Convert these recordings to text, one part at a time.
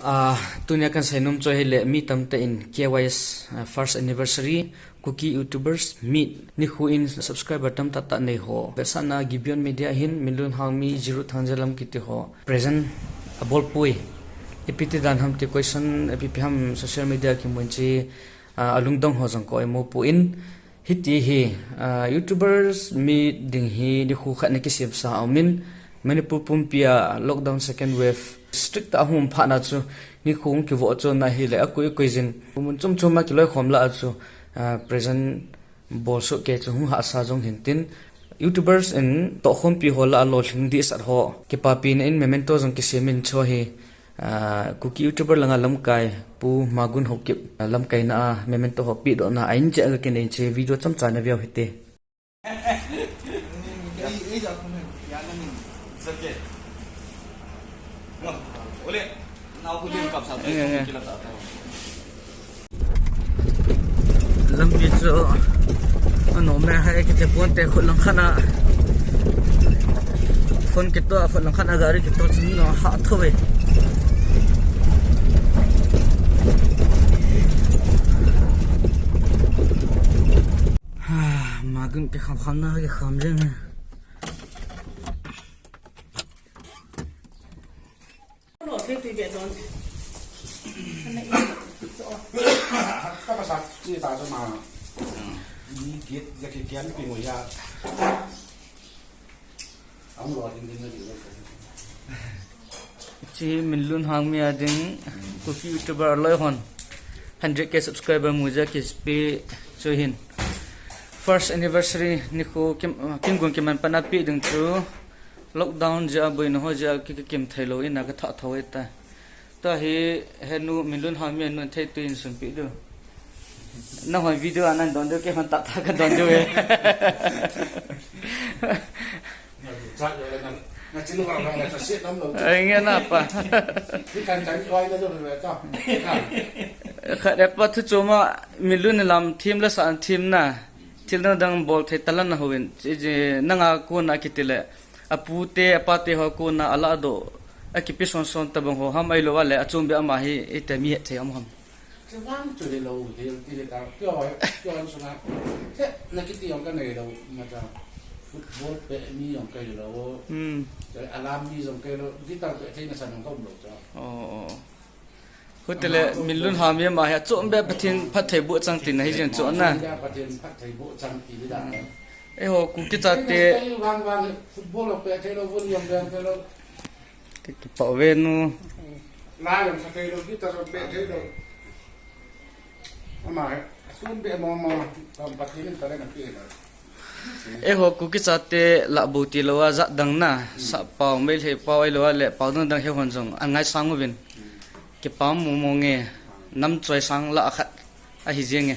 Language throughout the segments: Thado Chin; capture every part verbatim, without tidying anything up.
Ah, tunia kan seinom chu ahile mi tamtah in K Y S, ah, first anniversary Kuki YouTubers meet nikho in subscriber tamtah tah nei ho. Vetsahna Gibeon Media hin Minlun Hangmi, Jiru Thangjalam kiti ho present abol poi. Ipi ti dan ham ti question, ipi ipi ham social media kimun chi, ah, alungdong ho jong ka oimo poi. Hiti hi, ah, YouTubers meet ding hi nikho khat na kisemsa a um in, Manipur pumpi a lockdown second wave strict a hung phat na chu nikho hung kivoh chon na hile akoi koi jin. Mun chom chom a kiloikhom lah a chu, ah, present bol soh kei chu hung hahsa jong hin tin. YouTubers in tohkhompi ho lah a lolhing dehset ho kipapina in memento jong kisem in chu hi. Ah, Kuki YouTuber langa lamkai, Pu Magun Haokip, ah, lamkaina a memento ho pedohna a in jeh a ka kinei che video chomcha na veu hite. Lampi chu anom e, hai kiti ponte, khut langkhat a phone kitoh, khut langkhat a gari kitoh chun no ha tho e. Ha, Magun kikham kham na kikham jeng e. Chi Minlun Hangmi a ding Kuki YouTuber loi hon hundred K subscriber mu jeh a kipe chu hin. First anniversary nikho kim, kin gun kiman pan a pe ding chu lockdown jeh a boina ho jeh a ki, ki kim thei lou in a ka tha tho e ta. Tua hi henu Minlun Hangmi a nun thei tu in sunpi diu. Na hon video a nan don diu, kei hon tah tah ka don diu e. Ai nge na pa. Khat e pa thu chom a Minlun lam thim la sa thim na. Thil dang dang bol thei talan na hou in. Nanga kona kiti le. Apute, apate ho kona ala do. Akipe son son tabang ho ham ahilou le achom be ama hi ite mi het thei ham ham. Chevang chu hilou, hil ti le ta, pure, pure sunga. Te, na kiti jong ka nei lou, mata. Football pe mi jong ka hilou. Hmm. Te, alam mi jong ka hilou, guitar pe thei na san jong ka um lou cha. Oh, oh. Hutile, Minlun Hangmi ama hi, achom be Pathen phatthei boh chang tina hi jeng chu na. Pathen phatthei boh chang ti le da. Eiho, Kuki chate. Vang, vang, football pe thei lou, volley pe thei lou. Ki, kipah ve nu. La jong sa thei lou, guitar jong pe thei lou. Ama, asun be mo mo, Pathen in talent ape lou. Eiho, Kuki chate lah bou ti lou a, jat dang na, sah pau, Meitei pau ahilou le, pau dang dang he hon jong, angaisang uvin. Kipa mo mo nge, nam choi sang lah a khat, ahi jeng e.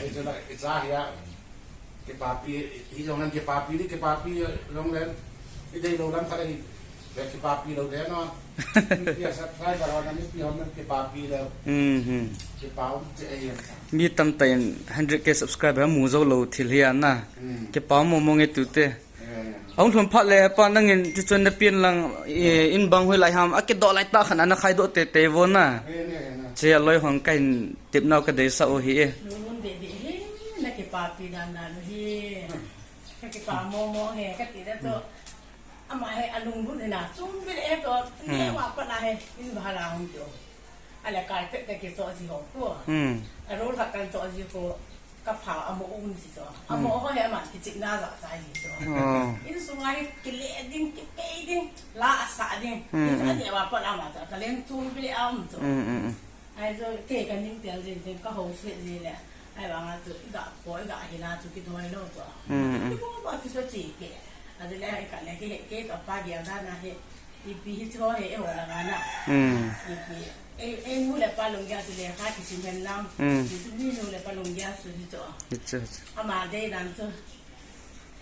Ei, chu la, i cha hi a, kipapi, hi jong leng kipapi di, kipapi jong leng, i dei lou lam khat ahi, le kipapi lou de no. Pi a subscriber ho na, mipi ho na kipapi lou. Hmm, hmm. Kipa um che ahi. Mi tamtah in hundred K subscriber mu jou lou thil hi a na. Hmm. Kipa mo mo nge tute. Ahung lhun phat le, hepa, nangin tichun na pen lang, eh, in bang hoilai ham, akidoh lai tah khan ana khaidoh teitei vo na. Che aloi hon kahin tepnau kadeisah u hi e. Lunglut deh deh hi, na kipapi dan dan u hi. Ka kipa mo mo hi, kati da chu. Ama hi alunglut hi na, chun bil e chu, ne wa pa na hi, in bhala hung chu. Ale carpet ka kichoh ji ho ko. Hmm. A roll khat kan choh ji ko, ka pha amo um ji chu. Amo ho hi ama kichihna jahcha ji chu. Oh. Insunga hi kile ding, kipei ding, la asah ding. Hmm, hmm. Ani wa pa la ma chu, talent chu bile um chu. Hmm, hmm, hmm. Ai chu, kei ka ning tel jin jin ka ho se ji le. Ai vanga chu, i ga po, i ga hila chu kidoi lou chu. Hmm, hmm. Kipo pa chu so chi ke. Adile ai ka le ke, ke ka pa dia da na he. Ipi hi chu he, eiho langa na. Hmm. Ipi, ei, ei nu le pa lunggel chu lekha kisim hen lang. Hmm. Ipi chu mi nu le pa lunggel chu hi chu. Hi chu, hi chu. Ama dei dan chu.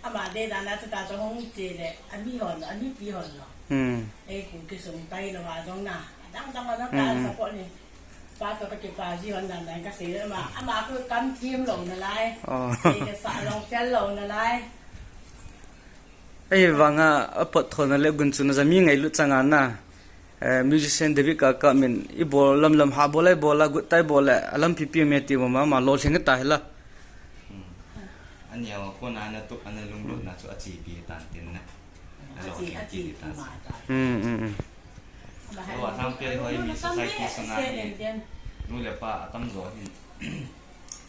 Ama dei dan a chu ta chu hung che le, ami hon, amipi hon lo. Hmm. Ei ku kisung tai lou a jong na. Dang dang a na ta, hmm, support ni. Pa chu ka kipa ji hon dan dan ka sei le ama, ama khu kam thim lou nalai. Oh. Ei ka sa long fel lou nalai. Ahivanga apot thona le gunchuna jong mi ngailut chang ana. Eh, musician David Kaka min ibol lamlam ha bol a ibol a good tai bol a alampi pi me ti ma ma lolhing ta hila. Hmm. Ania wa kona na tuk ana lunglut na chu achi pi tan tin na. Alo Achi, kin achi ti pi tan. Ma ta. Hmm, hmm, hmm. Lo atam pe hoi mi society sanga ni. Nu le pa atam jo hin.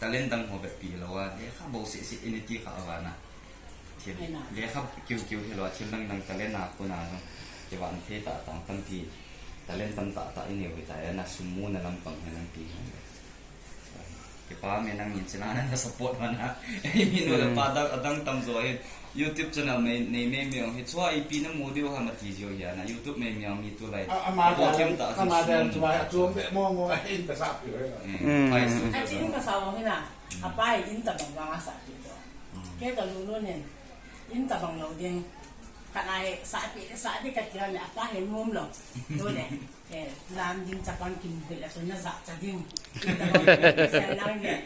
Talent dang ho be pi lo a. Lekha bou sisi ini ti kha avana. Thil, lekha kiu kiu hilou a, thil dang dang talent a kona jong. Kivan thei tah tah tampi, talent tam tah tah inei u hita, ana sum muna lampang hi lampi hi. Kipa me nangin chuna na support mana. Ei mi nu le pa dang, adang tamjo hi. YouTube channel nei, nei mei mei hi. Chua ipi namu diu ham ati jiu hi ana. YouTube mei mei mi tulai. A, ama dang, ama dang chua, chua be mo mo in ka sa pi. Eh, pai su. Achi in ka sa mo hi na. Apa in tabang vang asah pi to. Kei ka lulu nen. In tabang lou ding. Khat a hi sah pi, sah di kati le apa hi mum lou. Tule. Eh, lam ding chapang kimu hel a chu na ja cha ding. In tabang lou ding, sel lang ding.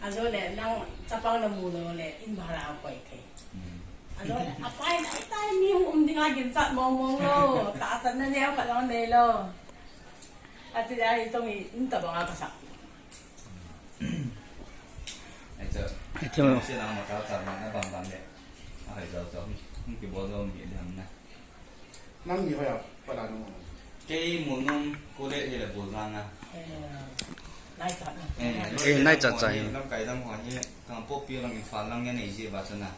Ajole, nang chapang namu lou le, in bhara a koi thei. Ajole, apa in ai tai mi hung um ding a ginchat mong mong lou. Tahsan na neo khat lou nei lou. Achi a hi tong in tabang a ka sah pi. Acha. Acha. Sina ma ka ta ma na bang bang le. Ahai jao jao. Hung kibol jao mi le ham na. Nang ni hoya pa la no. Kei mu nom ko le he le bol jang a. Eh, nai cha na. Eh, nai cha cha hi. Lamkai dang ho hi. Kangpokpi lang Imphal lang ya nei je ba cha na.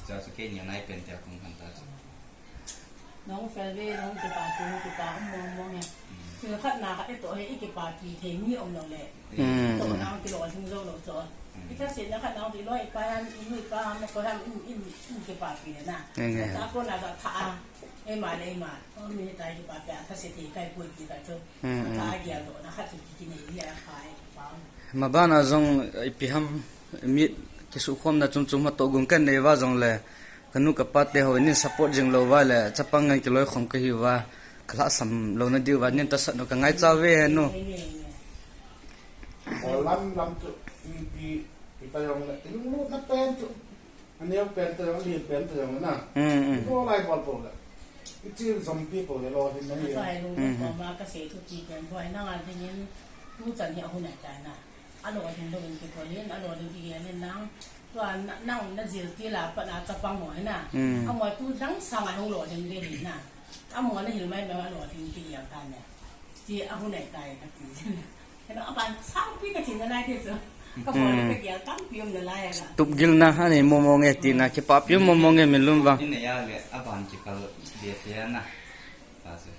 Cha cha kei ni nai pen te kong kan ta cha. Nong fel ve, nong kipa tu, kipa um mong mong ya. Thil khat na khat ito he, i kipa pi thei mi um lou le. Mm. Ito nang kilo sing zo lou cho. I thasetna khat nang kilo, i pa ham, i nu i pa ham, ko ham, in, in, in kipa pi le na. Nge, nge. Ta ko na ka tha a. Ei ma le ei ma. O mi ta kipa pi a, thaset thei kai pui pi ka cho. Mm, mm. Tha a gia lo na khat ki ki nei ya pa e pa. Mabana jong ipi ham mit kisukhomna chom chom ma to gung kan nei va jong le. Kanu kapa te ho nin support jing lou va le, chapang ngan kiloikhom kahi uva, kalhasam louna diu va, nin tahsan u kangaicha uve he nu. Ol lam lam chu, ipi, ipi ta jong le, ilunglut na pen chu. Aneo pen ta jong, alin pen ta jong na. Mm, mm. Ibolai bol bol le. Ichil jom pi bol le lolhin na hi. Sai lunglut ko ma kasei thu ti pen, boi nang a dingin, tuchan hi ahun nai tai na. Alolhin lou in kikoi in, alolhin kigel in nang. Tua na, nang na jil til a pat na chapang mo hi na. Mm. Amo tu dang sang a hung lolhin ve hi na. Amo na hil mai mai alolhin kigel ta ne. Ti ahun nai tai kati. Kena aban sang pi kati na lai ti chu. Ka mo na kagel tampi um na lai a na. Tupgilna anei mo mo nge tina, kipapi um mo mo nge Minlun vang. Ina ya le aban kikal be te na. Ka se.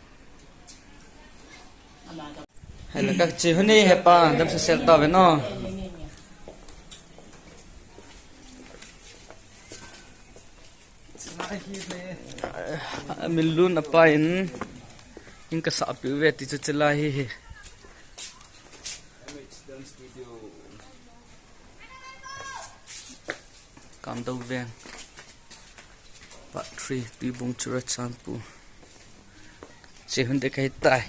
Ama ka Hello, ka che huni hepa, damsel sel tauve no. Minlun apa in, in kasah piu ve ti chu chilai hi hi. Kamdou veng. Part three, Tuibong Churachandpur. Che hon de kahitai.